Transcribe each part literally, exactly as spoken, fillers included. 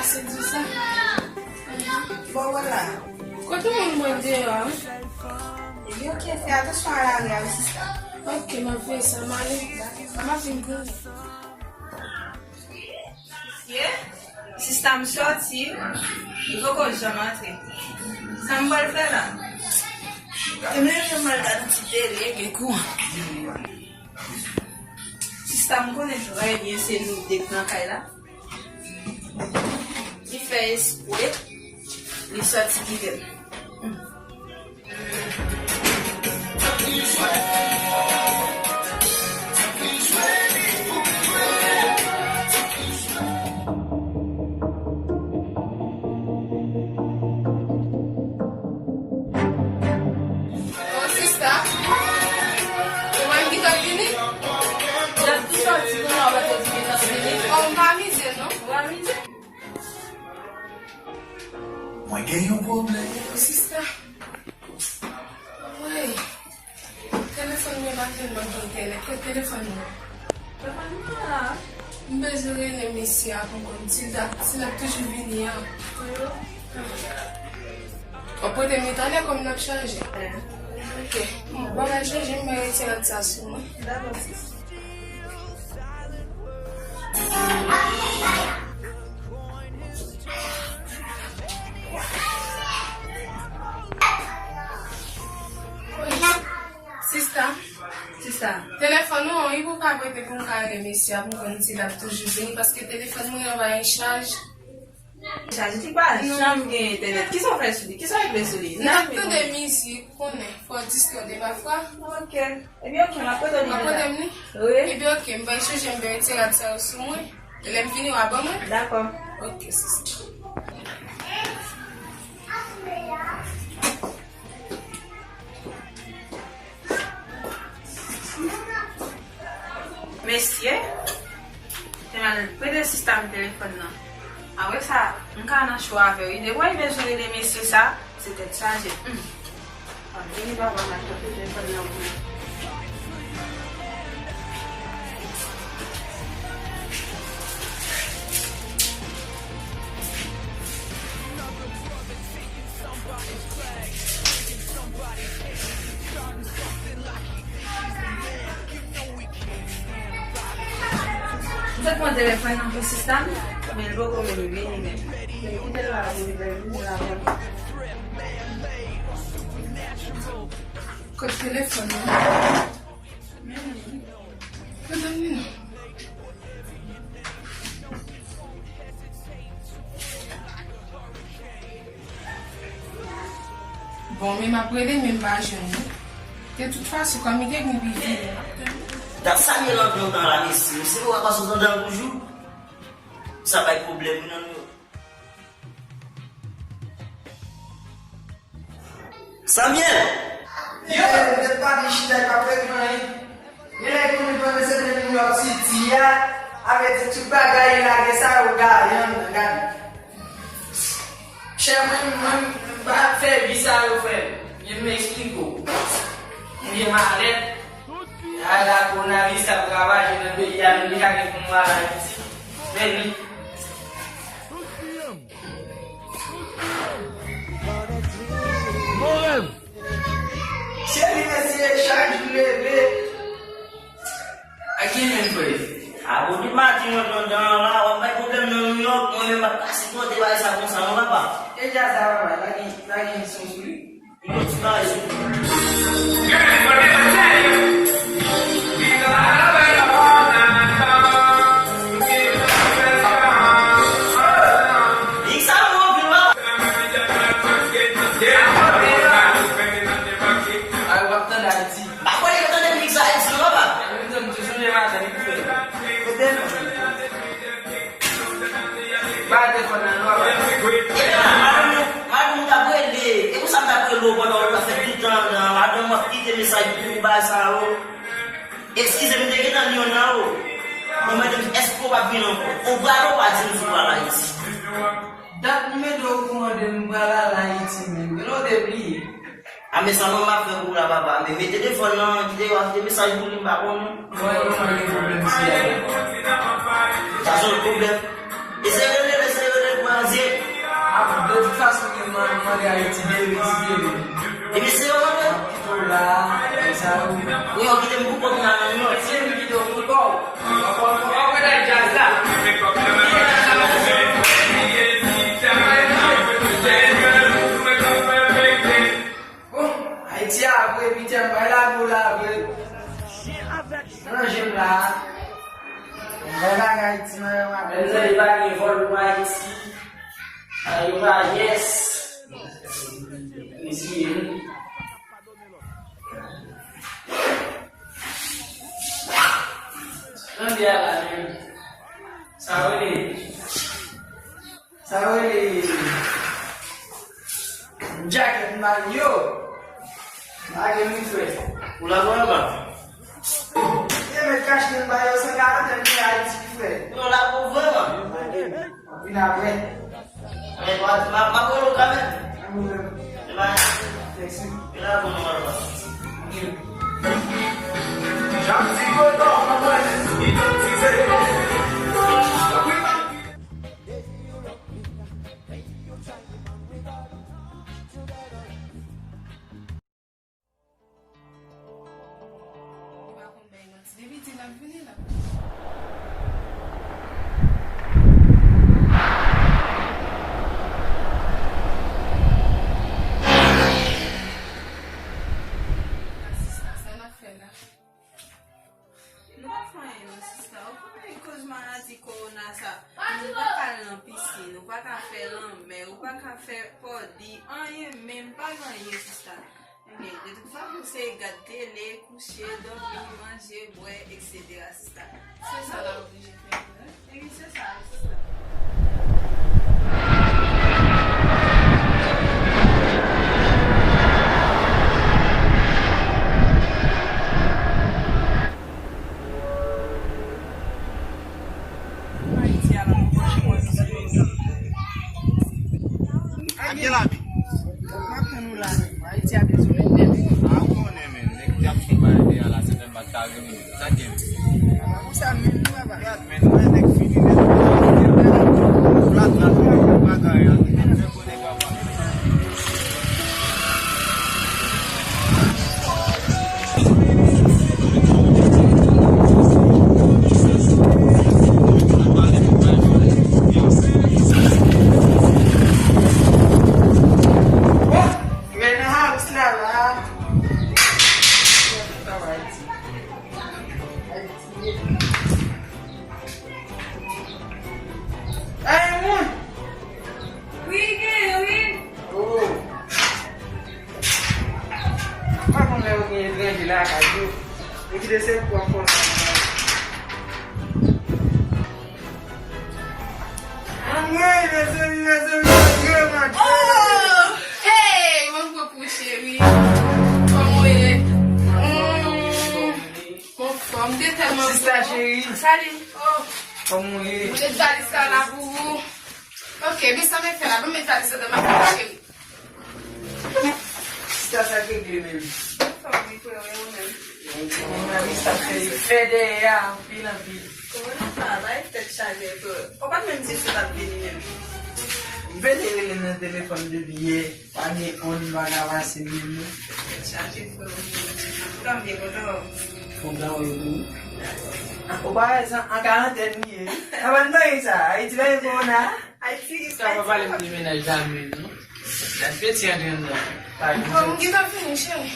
Se di sa. Bon, wè la. Kote moun mwen deyò a? Epi, ok, fè atansyon a lari a, wi, sista. Ok, m ap veye sa, m ale. M ap vin kounye a. Mesye, sista m sòti, li poko janm antre. Sa m pral fè la? Te m leve m al gade yon ti tele, gen kouran. Sista m konnen trè byen se nou de k nan kay la. Li fè espre, li sòti kite m. Oh, sista. Se mwen ki t ap vini? N ap tou sòti kounye a, w ap di ki t ap vini. Oh, m pa mize, non. Ou pa mize? Mwen gen yon pwoblèm. Sista. Woy. Telefòn mwen pa tèlman gen entènèt. Kot telefòn mwen? Telefòn mwen la. M bezwen rele mesye a pou m konn si l ap, si l ap toujou vini an. W ap pote m li talè kòm n ap chaje. Ok. Bon, bagay chanje, m mèt retire sa sou mwen. Dakò, sis. Sista. Sista. Telefòn ou, wi, pou w ka prete pou m ka rele mesye a, pou m konn si l ap toujou vini, paske telefòn mwen an pa gen chaj. Chaj, li pa janm gen entènèt. Kisa w fè sou li? Kisa w regle sou li? M t ap tande mizik, konnen, fò w distrè w de pafwa. Ok. Ebyen, ok, m ap pote w li deja. M ap pote m li? Wi. Ebyen, ok, m bay chanje, m bay ti rad sa yo sou mwen. Lè m vini, w a ban mwen? Dakò. Ok, sista. Mesye, te m al prete sista m telefòn nan. Apre sa, m ka nan cho avè w wi. Depi w bezwen rele mesye sa, se tèt chaje. Hmm. An vini papa m al chèche telefòn nan pou mwen. M te pran telefòn nan pou sista m, men l poko vin vini menm. Men kite l la pou li vin vini la menm. Kot telefòn nan? Madanm li non. Bon, men m ap rele, men m pa jwenn li. De tout fason, kòm li te gen pi vini, m ap tann li. Dat Samuel antre anndan la, mesye. Mesye, ou pa pase anndan toujou? Sa bay pwoblèm, wi, nan nou. Samuel! Yo! Yo, m te pati chita, li p ap regle anyen. Gen nèg konnen pandan se nan New York City a, avè di tout bagay, li lage sa yo gaye anndan, gade. Chè mwen, mwen, m pa fè vi sa yo, frè m. Men m eksplike w. M gen malèt. A la konavis ap ravaje nan peyi a, men li ka gen pou m al Ayiti. Men li. Bon rèv. Se li mesye, chak jou leve. A ki menm frè? A bon, tout maten mwen pran dan la, w ap bay pwoblèm nan New York, mwen menm m ap pa sipòte bagay sa konsa non papa. E djaz la papa, pa gen, pa gen son sou li? Yon ti bagay sou li. Li sa bon anpil la. Ay, w ap tande Ayiti. M pa kwè yo tande miks Ayiti non papa. Mwen menm tou, m tou sonje maten li pou fè. Kote? Ba telefòn nan non papa. Ebyen, madanm ou, madanm ou t ap rele. E pou sa m t ap rele w pandan w t ap fè tout tan an, madanm w ap kite mesaj pou ou, bagay sa yo. Eskize m, m te gentan li yon nan ou. Mwen mande m èske w p ap vin ankò. Ou prale ou pa di m si w pral Ayiti. Dat m mete w pou mande m pral al Ayiti menm. Genlè w te bliye. A men sa mwen m ap fè pou w la papa. Men mete telefòn nan, kite yo achte mesaj pou li, m pa konnen. Mwen yo pa gen pwoblèm si a. Sa se yon pwoblèm. Eseye rele l, eseye rele l pou wè Manzè, de tout fason, m mande Ayiti de retiré. Epi se yo menm. Kite w la, sa yo. Wi, yo kite m pou kòm nan men yo. Kite m, kite w pou kò w. Ankò, ankò, ankò, ankò, jazz la. Bon, Ayiti a vre, pita m bay la pou la vre. Ranje m la. Bay bagay ti manman. Menm jan li pa gen vòl pou Ayiti. A yo pa yes. Mesye. Tande a la menm. Sa rele. Sa yo rele jakèt Mario. Lage m wi frè. Ou la pou anba? E mèt kache nan ba yo san karantèn ki Ayiti frè. Ou la pou vrèman? Vin apre. Men m ap rele w kanmenm. Mèsi. Vin la pou nou anba. Ou pa konn bay manti. Depi di l ap vini, l ap vini. Sista, sa n ap fè la? Nou pa fè anyen non, sista. Ou konnen koz maladi kowona sa. Nou pa ka al nan pisin, ou pa ka fè lanmè, ou pa ka fè pòdi, anyen menm, pa gen anyen, sista. Ebyen, de tout fason, se gad tele, kouche, dòmi, manje, bwè, etsetera, sista. Se sa la oblije fè, vre. Epi se sa, sista. Ak gen lavi. M ap tann ou la. Ayiti a bezwen nèt. A, ou konnen, men. Nèg ki ap fè bagay deyò la, se nèg bat kare, men. Sa gen. Sa pa konsa, men, nou, papa. Gad, men, nou, nèg fini nèt. Plat, plat, fini nèt, bagay, a. Fè konnen, papa. Men nan house la, la. Ay, mwen. Wi, gen, wi. Oh. Pa konn lè yo gen etranje lakay yo. Yo kite se pou akò sa. Anmwey, mezanmi, mezanmi, mezanmi. Oh! Hey, mwen pran pou cheri. Anmwey. Mm. Bon, fò, m te tèlman... Sista cheri. Salut. Oh. Kòman w ye? M te ba li sa la pou ou. Ok, men sa mwen fè la, ban m met valise nan machin cheri. Sista, sa k regle menm? Anfòm wi, frè, e ou menm? Anfòm wi, sa fè, fè dèyè a anpil, anpil. Kòman sa va? E tèt chaje, frè. Ou pa t menm di si w t ap vini menm. M pete rele nan telefòn depi yè. Pa gen onn bagay pase menm non. Tèt chaje frè m. Antouka m byen kontan wè w. Kontan wè w tou. Ou pa wè sa, an karantèn li ye. Sa pa t mari sa, Ayiti pa gen kowona. Ayiti. Sa pa pale m de mennaj la menm non. Gad peti anndan nan. Pa gen. Bon, m gentan fini, cheri.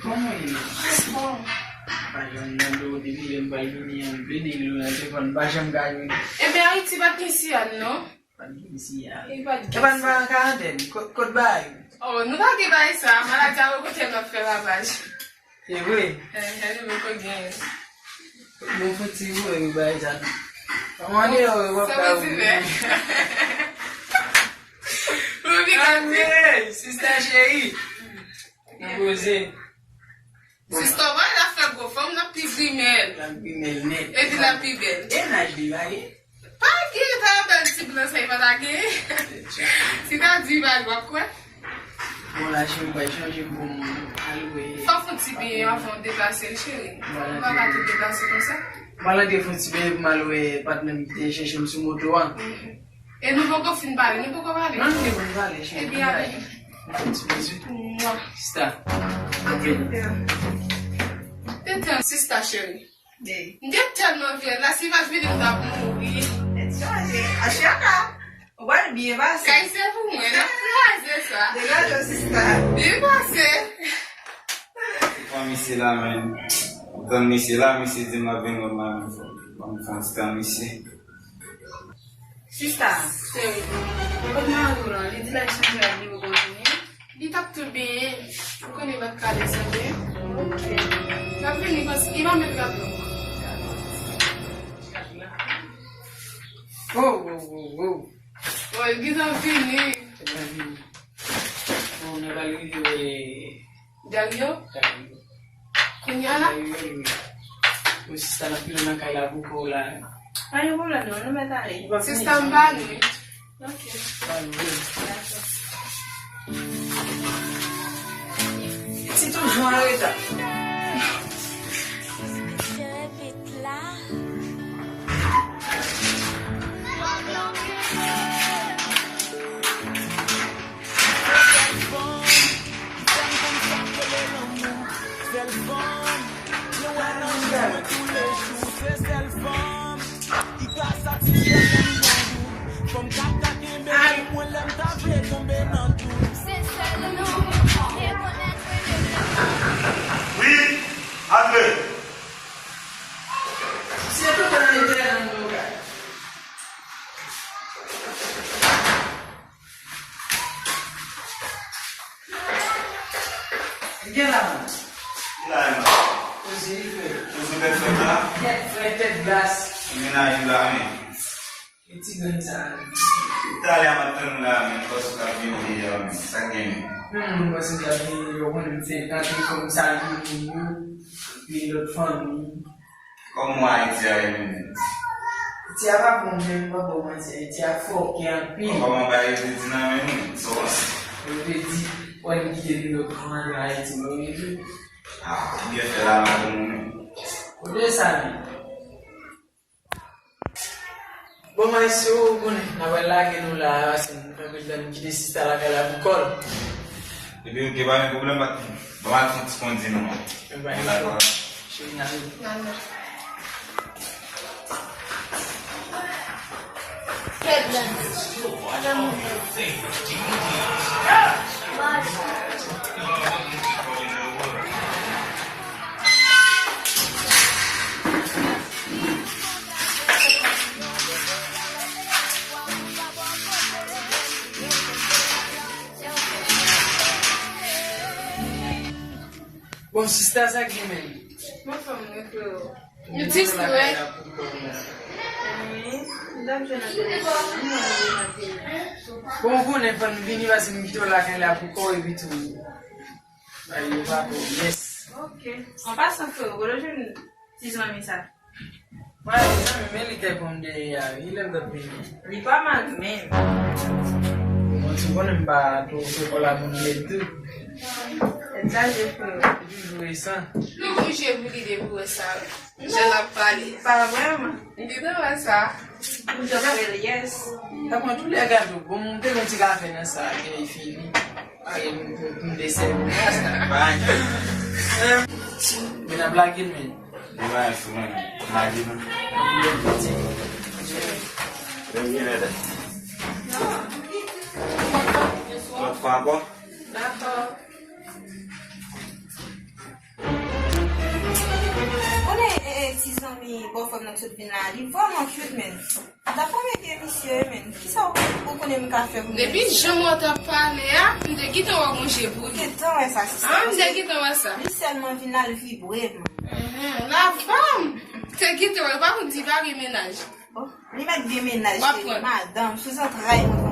Kòman w ye? Bon. Pa janm mande w depi lè m pral vini an, m pede rele w nan telefòn, m pa janm ka jwenn ou. Ebyen, Ayiti pa t gen siyal non. Pa t gen siyal. E pa t gen siyal. Epa n pa an karantèn. Kot, kot bagay yo? Oh, nou pa gen bagay sa. Maladi a wè kote l ap fè ravaj. Se vre? Enhen, nou poko gen. Nou fouti vre, wi, bagay sa. Kòman li yo, yo p ap ka ouvri. Anmwey, sista cheri. Nou poze. Sista w pa la fè gwo fanm, l ap pi grimèl. L ap grimèl nèt. Epi l ap pi bèl. E laj li pa gen? Pa gen, ta bèl ti blan sa, li pa ta gen. Si ta di, pa gen, w ap kwè. Bon, la, cheri, w pral chanje pou mwen. Al wè. Fò w fè yon ti byen anvan w deplase, wi, cheri. Ou pa ka tou deplase konsa. M pral antre fè yon ti byen pou m al wè patnè m ki te chèche m sou moto a. Mhm. E nou poko fin pale, nou poko pale. Non, nou te konn pale, cheri. Ebyen, ale. Mwen fè ti bizou. Mwa. Sista. Ok. Te tèl, sista cheri. M te tèlman vyèj la, si pa t vini, m t ap mouri. Tèt chaje. Achaka. Ou pral byen pase. Kay se pou mwen, n ap kraze sa. Degaje w, sista. Byen pase. Fò misye la, menn. Tann misye la, misye di m ap vin wè m la, menn. Fò m fè yon ti tann misye. Sista. Cheri. Kot mari w lan? Li di l ap chanje rad li poko vini. Li t ap tou benyen. Ou konnen bat kale sa byen. Ok. L ap vini paske li pa met rad non. Oh, oh, oh, oh. Bon, li gentan vini. Gentan vini. Bon, nou pral rive Dario? Dario. Kounye a la? Dario, wi. Bon, sista, n ap pile nan kay la pou kò w la. Pa gen pwoblèm non, nou mèt ale. Sista, m pa lwen. Ok. Pa lwen. Dakò. Ti toujou an reta. Wi, Andre. Se tout an etènèl nou ka. Gen la, man. Ki la, man? Koze li fè. Koze tèt frèt la? Tèt frèt, tèt glas. Mennaj ou la, men. E ti grenn sa a. Talè a m ap tann ou la, men. Paske w t ap vini deyò, men. Sa k gen, men? Menm moun panse m t ap vini deyò, konnen m frekante kòm sa, gen moun yo, gen lòt fanmi. Kòman Ayiti a ye menm? Ayiti a pa bon menm, m pa ba w manti, Ayiti a fòkè anpil. Kòman bagay yo te di nan men nou? Sa w panse? Yo te di, w al kite nou lòt kòmandan Ayiti, men yo te. Ah, ki byen fè la, madanm ou menm? Kote sa menm? Bon, maestro, ou konnen, n ap al lage nou la, paske nou fè anpil tan nou kite sista lakay la pou kò l. Epi, ok, pa gen pwoblèm, pa, ban m al fè yon ti kondi non. Mwen dakò. Cheri, n ale. N ale. Kèt, Dani. Madanm mwen. Bon, sista, sa k gen menm? Mwen fanm mwen, freo. Yo distrè. Wi, m t ap jwenn nan telefòn, m mande nan telefòn. Bon, ou konnen fò n vini paske m kite w lakay la pou kò w epi tou. Bagay yo pa bon, yes. Ok. An pasan, freo, kote w jwenn ti zanmi sa? Mwen, zanmi, men li te konn dèyè a, wi, lè m t ap vini. Li pa mal, menm. Mwen, tou konnen m pa twò fè kòlabore tou. Tèt chaje, freo. Li toujou resan. Nou bouje pou li depi w wè sa, wi. Jan l ap pale. Pa vrèman. M gentan wè sa. M jan fè l, yes. Sa pran tou lè gato. Bon, m te gen ti kafe nan sa, gen fini. Ay, m, m, m desè. Bang. Men ap lage l, men. Li pa yon sou mwen. Lage l. Lè m vini la. Lòt fwa ankò. Dakò. Konnen, e, e, ti zanmi bòfrè m nan k sot vin la, li vrèman cute, men. Dakò, men gen misye, men. Kisa ou, ou konnen m ka fè pou misye? Depi jan w t ap pale a, m te gentan wè w gon je pou li. Gentan wè sa, sista. Ah, m te gentan wè sa. Li sèlman vin la, l vibre m. Mhm. La fanm! M te gentan wè, pa konn di pa gen mennaj. Oh, li mèt gen mennaj, w ap cheri, pran. Madanm, sou zantray mwen.